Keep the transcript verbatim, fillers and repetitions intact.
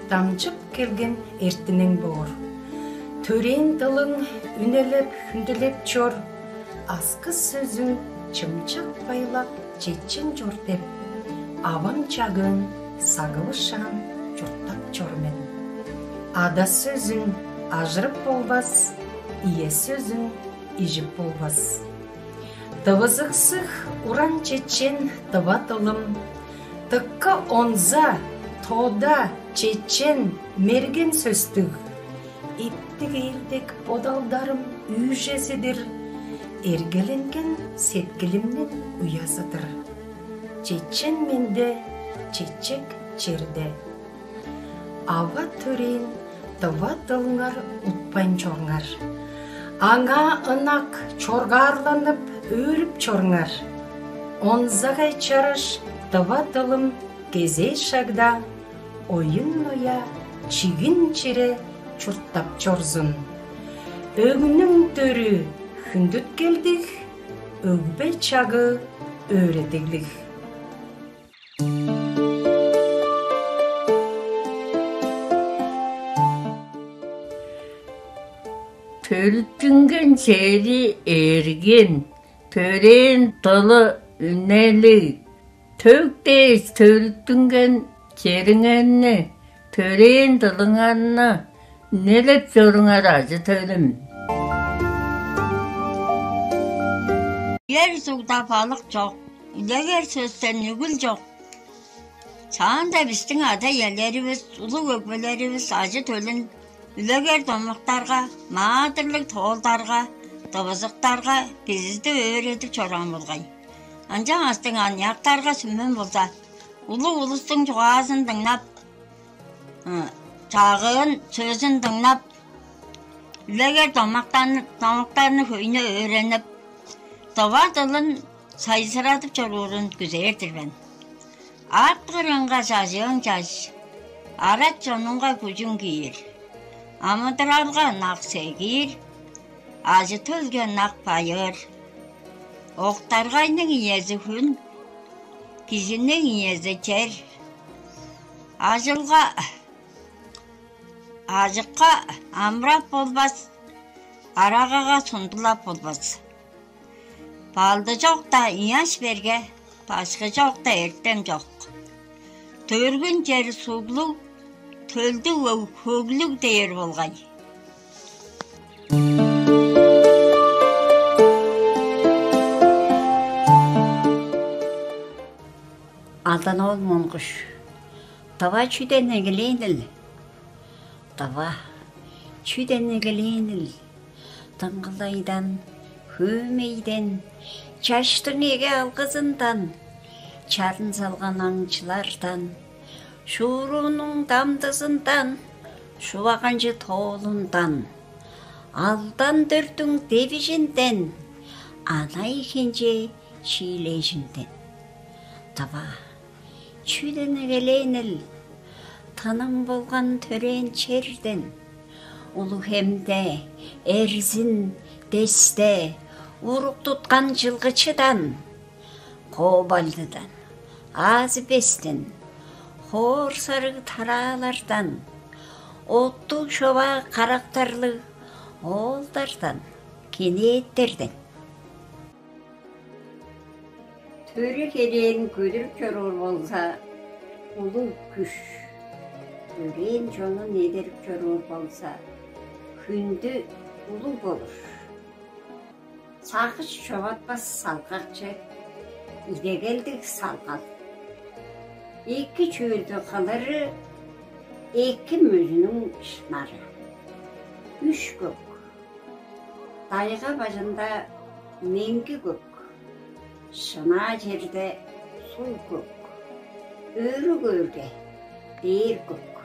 дамчып келген эртинең боор. Төрээн дылың үнелеп, хүндүлеп чор, аскы сөзүң чымчак байлак чечен чор деп, авам чагыын сагывышаан чурттап чор мен. Ада сөзүң ажырып болбас, ие сөзүң ижип болбас. Дывызыксыг уран чечен дыва дылым, дыкка онза, тода, чечен, мерген сөстүг. Эптиг ээлдек бодалдарым үүжези-дир, эргеленген сеткилимниң уязы-дыр. Чечен менде, чечек черде. Ава төрээн дыва дылыңар утпайн чоруңар. Аңаа ынак чоргаарланып, өөрүп чоруңар. Онзагай чараш дыва дылым кезээ шагда оюн-оя, чигин-чире чурттап чорзун. Өгнүң дөрү хүндүткелдиг, өгбе чагы өөредиглиг. Төрүттүнген чери эргин, төрээн дылы үнелиг, төк дээш төрүттүнген чериңерни, төрээн дылыңарны үнелеп чоруңар, ажы-төлүм. Үер сугда балык чок, үлегер сөстен нүгүл чок. Шаанда бистиң ада-иелеривис, улуг өгбелеривис ажы-төлүн үлегер домактарга, маадырлыг тоолдарга, дывызыктарга кижизидип өөредип чораан болгай. Ынчангаштың аныяктарга сүмем болза, улуг улустуң чугаазын дыңнап, ы, чагыын, сөзүн дыңнап, үлегер домактан-, домактарны хөйнү өөренип, дыва дылын сайзырадып чоруурун күзээр-дир мен. Арт кырынга чажыың чаш, арат чонунга күжүң киир, амыдыралга ынак сегиир, ажы-төлге ынак байыыр. Октаргайның иези хүн, кижиниң иези чер. Ажылга, ажыкка амырап болбас, арагага сундулап болбас. Балды чокта ыяш берге, башкы чокта эртем чок. Төргүн чер суглуг, төлдүг өг хөглүг дээр болгай. Алдан-оол Монгуш. Тыва чүден эгелээнил? Тыва чүден эгелээнил? Дыңгылайдан, хөөмейден, чаштың эге алгызындан, чарын салган аңчылардан, шуурунуң дамдызындан, шуваганчы тоолундан, алдан дөртүң девижинден, анай хинче шиилээжинден. Тыва чүден эгелээнил? Тыным болган төрээн черден, улуг хемде, эрзин, десте, урук туткан чылгычыдан, коо балдыдан, аазы бестен, хоор сарыг тараалардан, оттуг шоваа карактарлыг оолдардан, кенээтерден. Төрү херээн көдүрүп чоруур болза, улуг күш. Төрээн чонун эдерип чоруур болза, хүндү улуг болур. Сагыш човатпас салгакчы, идегелдиг салгал. Эки чүүлдү кылыры, эки мөзүнүң шынары. Үш көк. Тайга бажында меңги көк, шынаа черде сул көк, өрү көөрге, дээр көк.